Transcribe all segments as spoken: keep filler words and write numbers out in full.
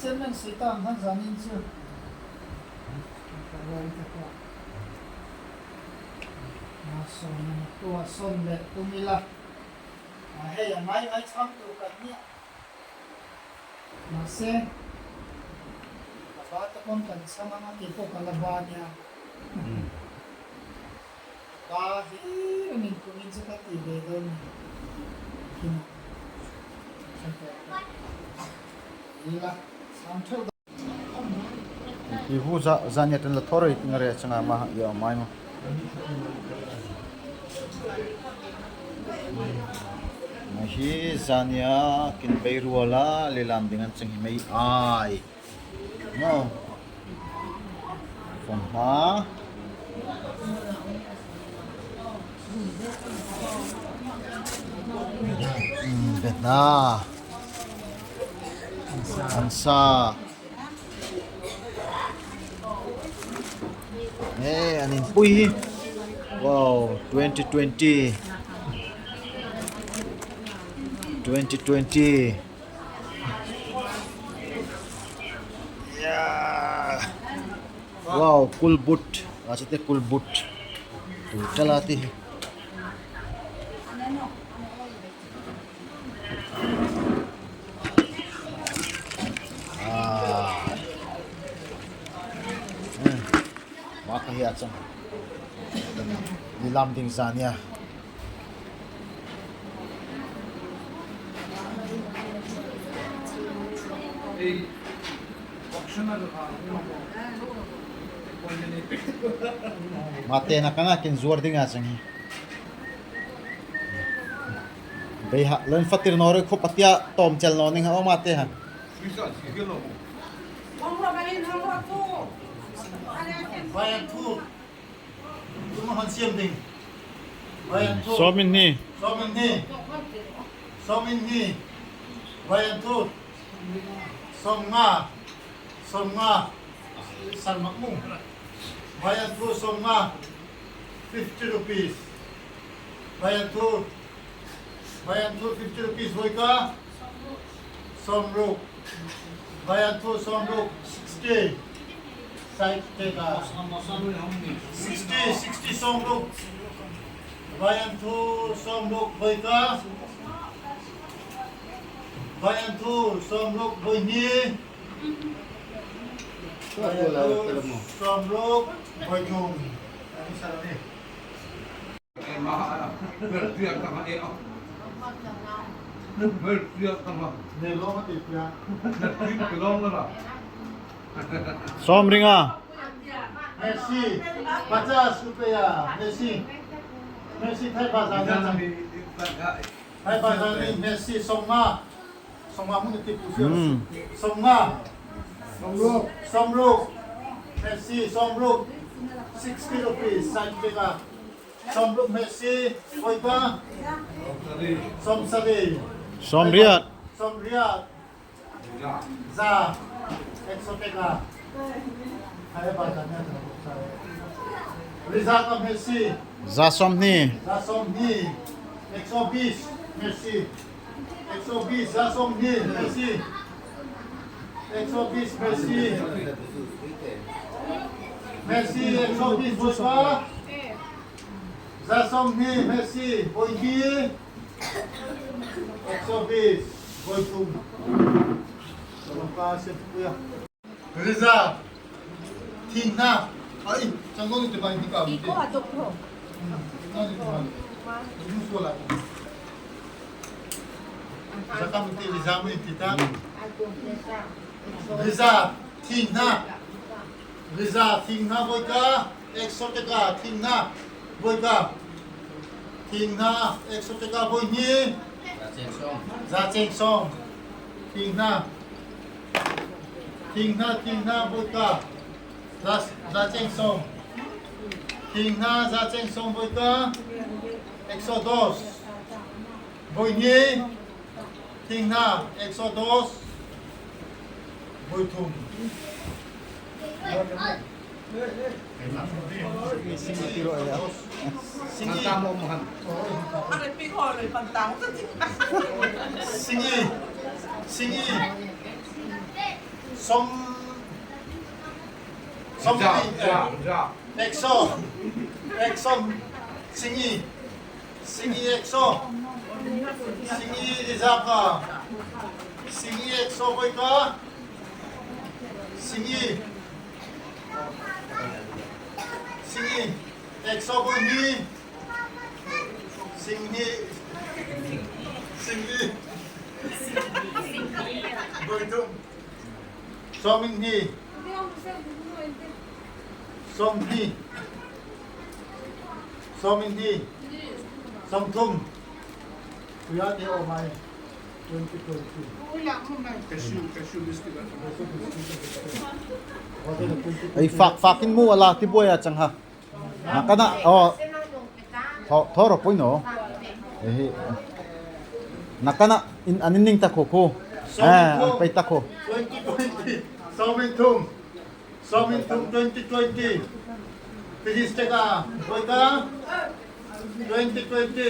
Chairman Sitang han zanin chu. Maso na tua son le tumila. A hei a mai mai chang tu kan nia. Mase. Ba ta kon kan sama na ti ko ka la ba nia. Ba hi min kumin chu ka ti be don. Kin. Ila. Sam thel. Hi hu za, zania ten la thoroi ti nga re changa ma ya mai ma. Hi zania kin bei ruola le lam ding an chang hi mei ai. No. Fom ha. Hmm, bena. Ansa. Eh, an in pui hi. Wow, twenty twenty. Twenty twenty. Yeah. Wow, cool boot. Acha te cool boot. Tu chala te. Ah. Hmm. Maka hi achang. Ni lam ding zania. Mate na kanga kin zuar ding a chang hi. Bei ha, lon fatir nori khup atia tom chel no ning ha o mate ha. Vai an thu. Tuma han siam ding. Vai an thu. Som in ni. Som in ni. Som in ni. Vai an thu. Som nga. Som nga. San mak mung. Vai an thu som nga. Fifty rupees. Vai an thu. Vai an thu fifty rupees voi ka. Som ruk. Vai an thu som ruk sixty. Side te ka. Sixty, sixty som ruk. Vai an thu som ruk voi ka. Vai an thu som ruk voi ni. Vai an thu som ruk voi thum. Som ringa. Mercy, pachas rupiah. Mercy. Mercy, thai bazaar. Thai bazaar ni Mercy, som nga. Som nga mun ti pu sio. Hmm. Som nga. Som ruk. Som ruk. Mercy, som ruk. Sixty rupees, side te ka. Som ruk Mercy, voi ka. Som sari. Som riat. Som riat. Za. Ekso teka. Riza ka Mercy. Za som hni. Za som hni. Ekso bis Mercy. Ekso bis, za som hni, Mercy. Ekso bis, Mercy. Mercy, ekso bis, voi ka. Za som hni, Mercy, voi hni. Ekso bis, voi thum. Riza. Thing hna. Ai, chang ko ni te bai ni ka. Iko adok ko. Hmm, chang ko ni te bai. Ni so la. Za ka mun ti riza mun ti ta. Riza. Thing hna. Riza, thing hna voi ka. Ekso teka, thing hna. Voi ka. Thing hna, ekso teka, voi hni. Za cheng som. Thing hna. Thing hna, thing hna, voi ka. Za, za cheng som. Thing hna, za cheng som, voi ka. Ekso dos. Voi hni. Thing hna, ekso dos. Voi thum. Singi. Singi. Singi. Som, som ni, eh, ekso, ekso, Singi, Singi ekso, Singi rizak a, Singi ekso boi ka, Singi, Singi ekso boi ni, Singi, Singi boi thum. Som hni. Som hni. Som hni. Som thum. Kuya te o mai. Twenty twenty. Cashew, cashew biscuit. Ei, fak, fak in mu ala ti buai a chang ha. Nakana, o. Tho, tho ro pui no. Ehe. Nakana, in, an in ning ta kho kho. Som hni. Ah, thum. An pei ta kho. Twenty twenty. Som hni thum. Som hni thum twenty twenty. Tiris taka. Boi ka. Twenty twenty.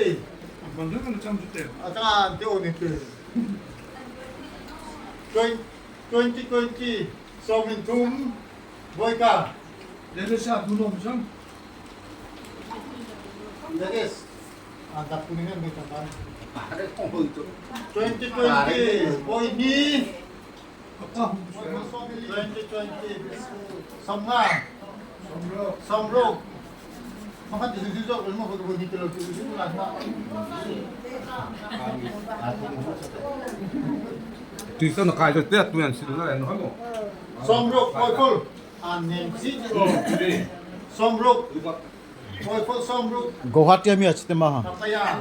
Bandu kan cham jute. Ata an te o ni te. Twen-, twenty twenty. Som hni thum. Boi ka. Dede sa dunom sam. Dede. Anda kuningan boi ka. Twenty twenty. Boi ni. Twenty twenty. Som nga. Som ruk. Maka ti su su su ko mo ko ni te lo ti su su la ma. Tui sa na kai to te tu yan si na no mo. Som ruk, poiful. An nem si. Som ruk. Poiful som ruk. Guwahati a mi a chite ma ha. Pattaya.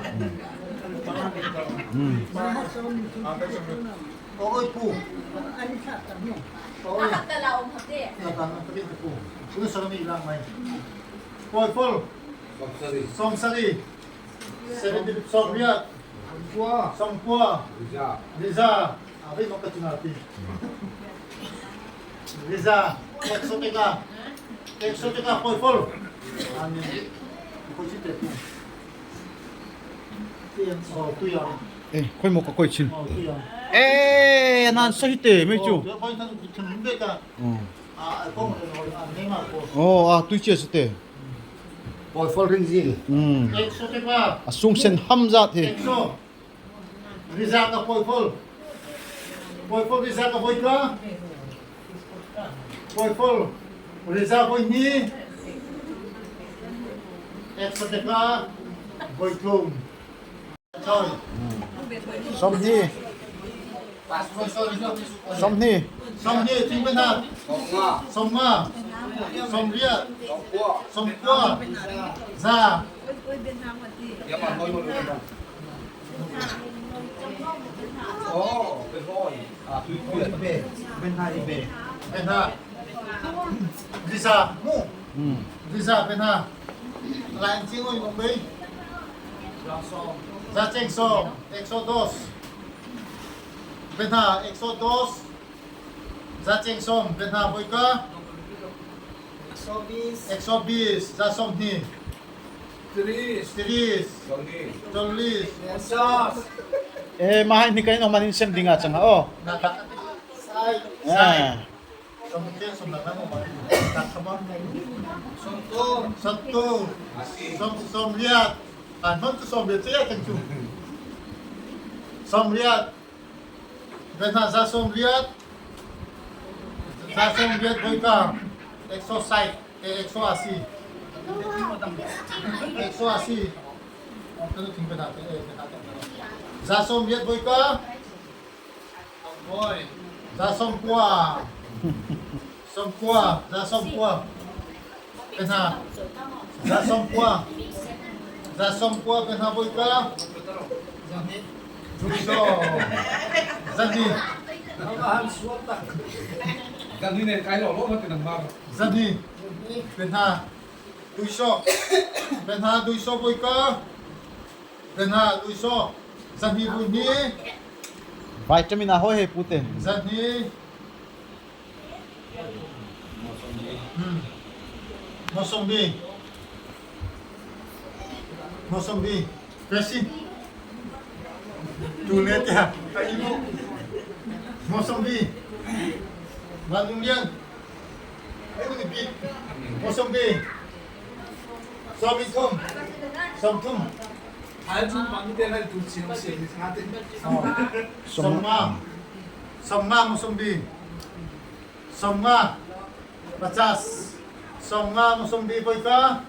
Hmm. Oi pu. Oi. Tata na pati pu. Unu sarami ilang mai. Poiful. Som sari. Som sari. Seventy, som riat. Som kua. Som kua. Riza. Riza. Abi maka chuna ti. Riza. Ekso taka. Ekso taka poiful. Ani. Ko si te. Tiang so tu yang. Eh, khoi mo ka khoi chin. Oh, tu yang. Eh, nan so hi te, me chu. Oh, tu yang, khoi nan chun be ka. Hmm. Ah, ko mo, ah, ne ma ko. Oh, ah, tu che si te. Poiful rinzi. Hmm. Ekso taka. A sung sen ham zat he. Ekso. Riza ka poiful. Poiful riza ka boi ka. Poiful riza boi ni. Ekso taka boi thum. Som hni. Som hni. Som hni, thing pena. Som nga. Som riat. Som kua. Za. Pena. Pena. Pena. Riza mu. Hmm. Riza pena. Lain ching oi mong bei. Za cheng som. Ekso dos. Pena, ekso dos. Za cheng som. Pena boi ka. Ekso bis. Ekso bis. Za som hni. Tiris. Tiris. Chollis. Chollis. Ponsas. Eh, mahai ni kain oman in sem dinga chang ha, oh. Sai. Ah. Som kien som na mo ma. Sottur. Sottur. Som, som riat. Ah, non tu som riat, riat teng tu. Som riat. Pena za som riat. Za som riat boi ka. Ekso sait. Eh, ekso asi. Ekso asi. Za som riat boi ka. Za som kua. Som kua. Za som kua. Pena. Za som kua. Za som kua pena boi ka. Duiso. Za hni. Za hni. Pena. Duiso. Pena duiso boi ka. Pena duiso. Za hni boi hni. Vitamin a hoi he pute. Za hni. Hmm. Mosombi. Mosombi. Kasi. Tule tia. Mosombi. Ngan nung lian. Ai, nung bit. Mosombi. Som thum. Som thum. Som nga. Som nga mosombi. Som nga. Pachas. Som nga mosombi boika.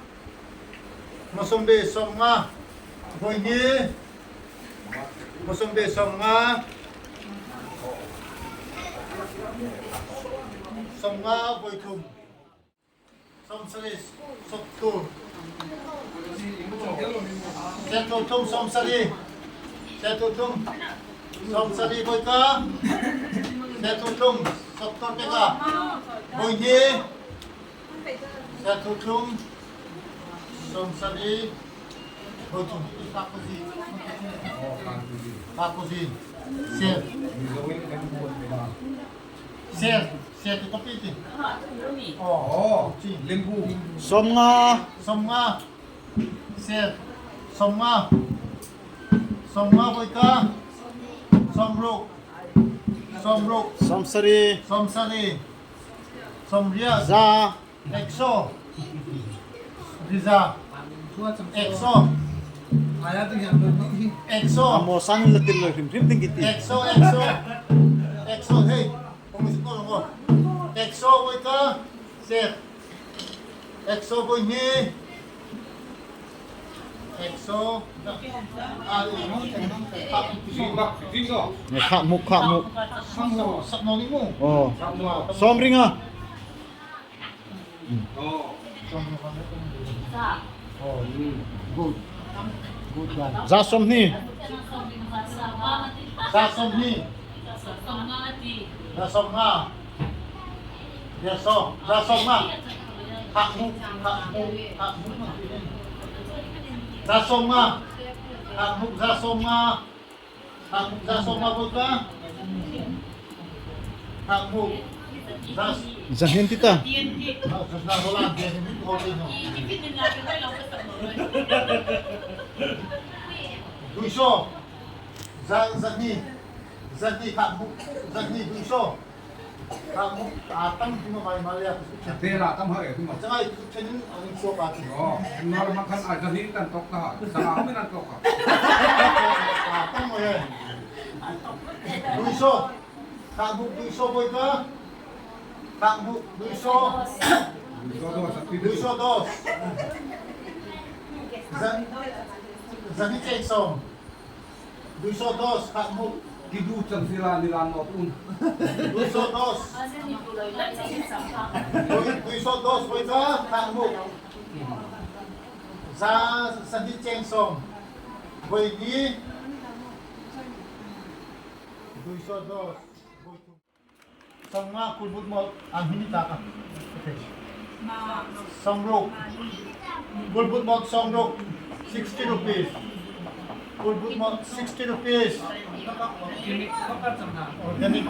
Mosombi som nga. Boi ni. Mosombi som nga. Som nga boi thum. Som sari, som thum. Ser thum thum som sari. Ser thum thum som sari boika. Ser thum thum som thum peka. Boi ni. Ser thum thum som sari. Boi thum. Kakuzi. Kakuzi. Ser. Ser. Ser ti kopi ti. Oh. Limbu. Som nga. Som nga. Ser. Som nga. Som nga boika. Som ruk. Som ruk. Som sari. Som sari. Som riat. Za. Ekso. Riza. Ekso. Ekso. Amo sang la til lo hrim hrim ting kiti. Ekso, ekso. Ekso, hei. Pung si ko ngo. Ekso boika. Ser. Ekso boi ni. Ekso. Kha muk, kha muk. Oh. Som ringa. Za som hni. Za som hni. Za som nga. Za som. Za som nga. Kha muk, kha muk, kha muk. Za som nga. Kha muk, za som nga. Kha muk za som nga boika. Kha muk za. Za hni ti ta. Duiso. Za, za hni. Za hni kha muk. Za hni duiso. Kha muk, a, tam ti ma mai ma le a. Te la tam ha e ti ma. Chang ai, chen ni ang so pa ti. Oh, nor ma khan a za hni tan tok ta. Sa a mi nan tok ka. A, tam ma e. Duiso. Kha muk duiso boika. Kha muk duiso. Duiso dos. Duiso dos. Za, za hni cheng som. Duiso dos, kha muk. Kidu chan sila nila no tun. Duiso dos. Dui-, duiso dos, boika, kha muk. Za, za hni cheng som. Boi ni. Duiso dos. Boi ni. Som nga kulbut mot, a, hini ta ka. Okay. Som ruk. Kulbut mot som ruk, sixty rupees. Kulbut mot sixty rupees. Organic.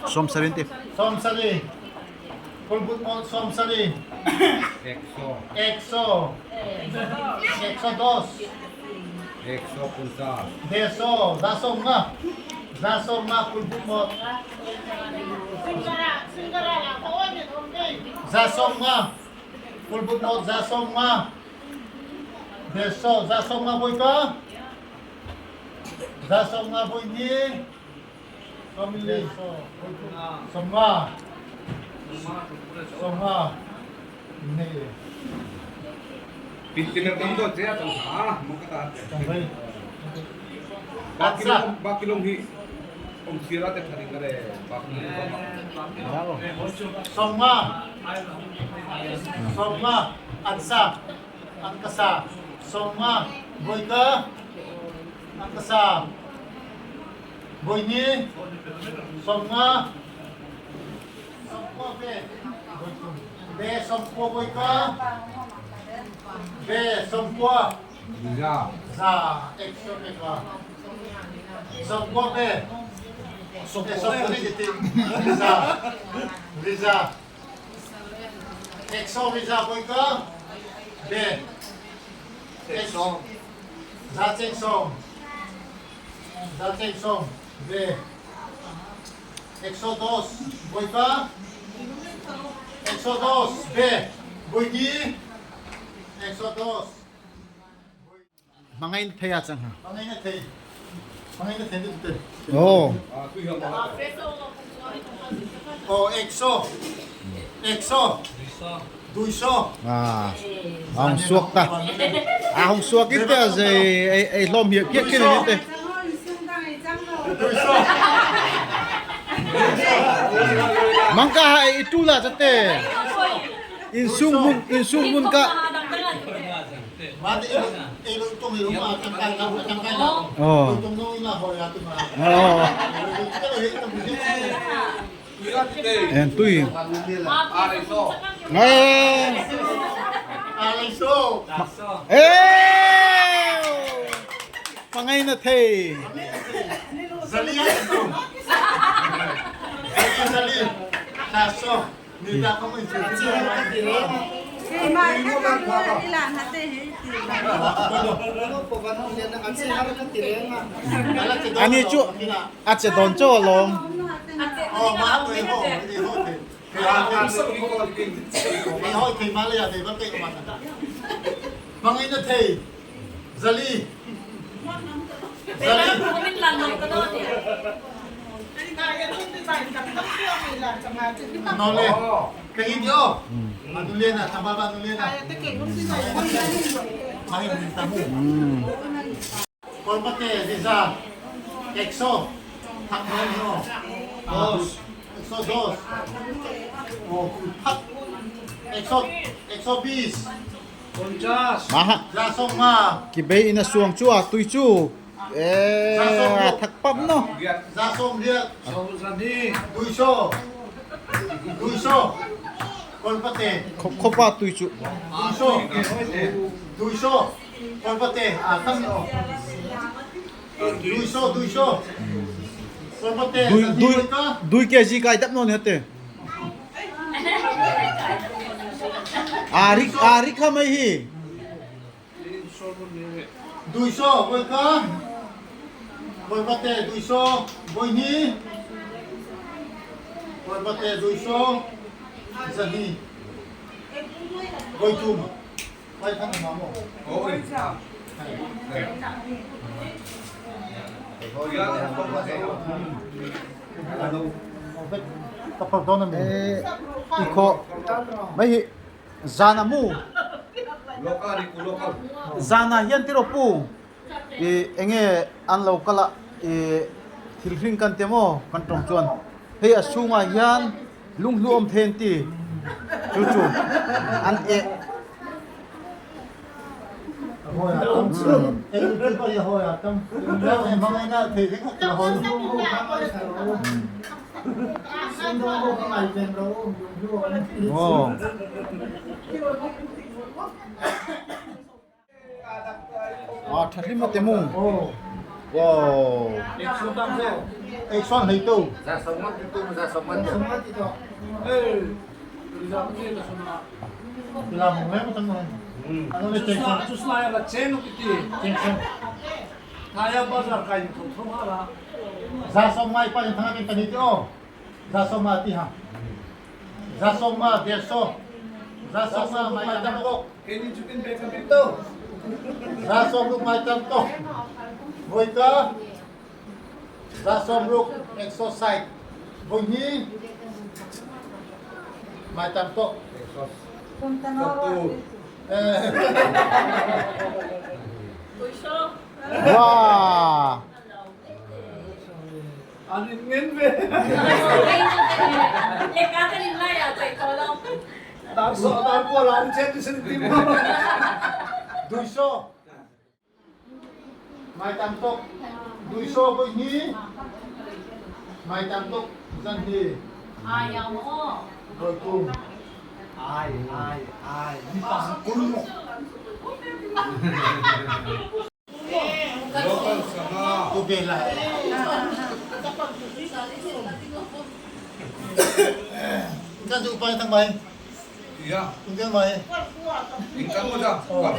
Som sari ti. Som sari. Kulbut mot som sari. Ekso. Ekso. Ekso dos. Ekso ponchas. Deso. Za som nga. Za som nga kulbut mot. Za som nga. Kulbut mot za som nga. Deso. Za som nga boika. Za som nga boi ni. Som nga. Som nga. Som nga. Ni. Pintin na tam to, jia tam ha, maka ta. Tam bai. Bakilong, bakilong hi. Om sira te thari kare, bakilong. Som nga. Som nga. Ansa. Angkasa. Som nga. Boika. Angkasa. Boi ni. Som nga. Som kua be. Be som kua boika. Be som kua. Za. Za. Ekso be ka. Som kua be. Som kua be. Za. Za. Ekso riza boika. Be. Ekso. Za cheng som. Za cheng som. Be. Ek so dos. Boi ka? Ek so dos. Be. Boi ni? Ek so dos. Hmangai na thei a chang ha. Hmangai na thei. Hmangai na thei tu te. Oh. Oh, ek so. Ek so. Dui so. Ah. Hong suak ta. Ah, hong suak ite a zei, ei, ei lom hiak kiak kini ite. Dui so. Mangka hai itu la chate. Insung mun, insung mun ka. Oh. Oh. En tui. Eh. Eh. Hmangai na thei. Zali. Zali. Zali. Sa so. Ani chu, a che don cho long. Hmangai na thei. Zali. Zali. Nole. Kegi dio. Hmm. Anu lena, tambah anu lena. Mahi minta mu. Hmm. Kolpate, di za. Ek so. Thak mo no. Dos. Ek so dos. Oh, thak. Ek so, ek so bis. Maha. Za so nga. Kibei ina suang chu a tui chu. Eh, thak pam no. Za so nga. Dui so. Dui so. Kolpate. Khop, khop a tui chu. Dui so. Dui so. Kolpate. Ah, thak no. Dui so, dui so. Kolpate. Dui, dui, dui kg kai tap no ne te. Arik, arik kha mai hi. Dui so, boi ka. Boi pate, dui so, boi ni. Boi pate, dui so, za ni. Boi thum. Boi thum ma mo. Ka pal dona mi. Eh, iko. Mai hi. Zan a mu. Zan a hian tiro pu. I, enge an lo kal a, i, thil hring kan ti maw, kan tawng chuan. Hei a sungah hian lunghlu awm thei an ti. Chu chu. An e. Aw. Aw, ṭha hlim a ti mu. Aw. Aw. Action hei to. Ila hmong le ma tang. Hmm. Ano le cheng song. Chusla ya la cheng no kiti. Cheng song. Thaya bazar kai ni thong thong hala. Za song mai pa ni thang ka ni ti o. Za song ma ti ha. Za song ma der so. Za song ma mai tam ko. Keni chukin bek a bit to. Za song ruk mai tam to. Voi ka. Za song ruk exercise. Voi ni. Mai tam to. Exercise. Eh. Wah. Ani ngen ve. Dar so, dar ko lam chet sin tim. Dui so. Mai tam tok. Dui so ko ni. Mai tam tok. Zan hi. Ai, ai, ai. Ni pa kun mo. Local sangha. Ko bela. Kan tu pai tang mai. Iya. Kan mai. Ingkan mo ja. Oh.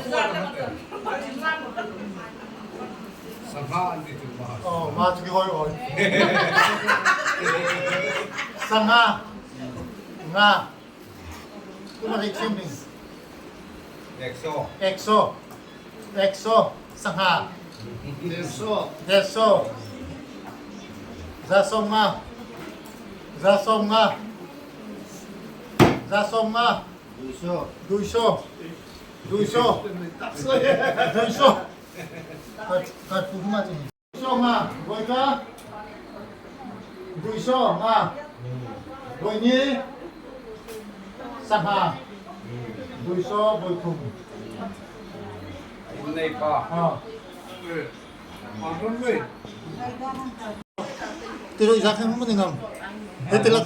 Sangha an di tu ma. Oh, ma tu ki hoi hoi. Sanga. Nga. Kuma rik sim ning. Ekso. Ekso. Ekso. Sanga. Deso. Deso. Za som nga. Za som nga. Za som nga. Duiso. Duiso. Duiso. Duiso. Kat, kat pukuma sini. Duiso nga, voi ka. Duiso nga. Voi ni. Sanga. Duiso, voi thum. Nei pa. Ah. Tiro i za khan hum ni ngam. He tila.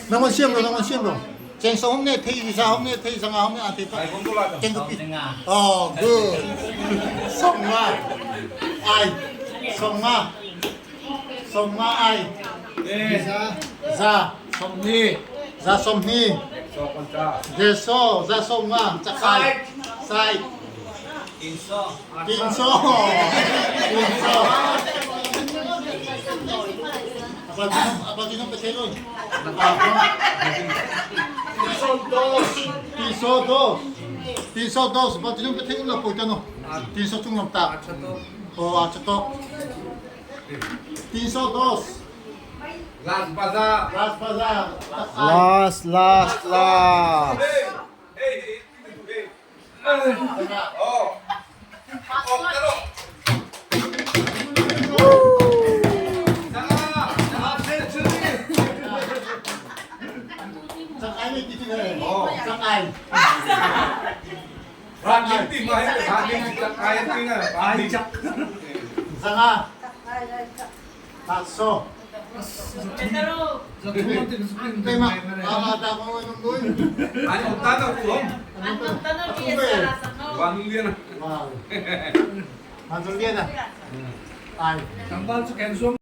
Nang man siam lo, nang man siam lo. Cheng som hom ne thei, i za hom ne thei, sanga hom ne a thei pa. Cheng ko pi. Oh, good. Som nga. Ai. Som nga. Som nga ai. Za. Som ni. Za som ni. Deso, za som nga. Chak ai. Sai. Tinso. Tinso. Tinso. Apa tu, apa tu pethei lo? Tinso dos. Tinso dos. Tinso dos. Apa tu pethei lo, poi tano. Tinso chung lam ta. Oh, achatok. Tinso dos. Las baza. Las baza. Las, las, las. Hey, hey, hey, hey. Sanga. Tatso. Tema, ala ta ko nung nung. Ano tano ko? Ano tano ko? Wow. Ano tano ko? Ai. Tambal su kensom.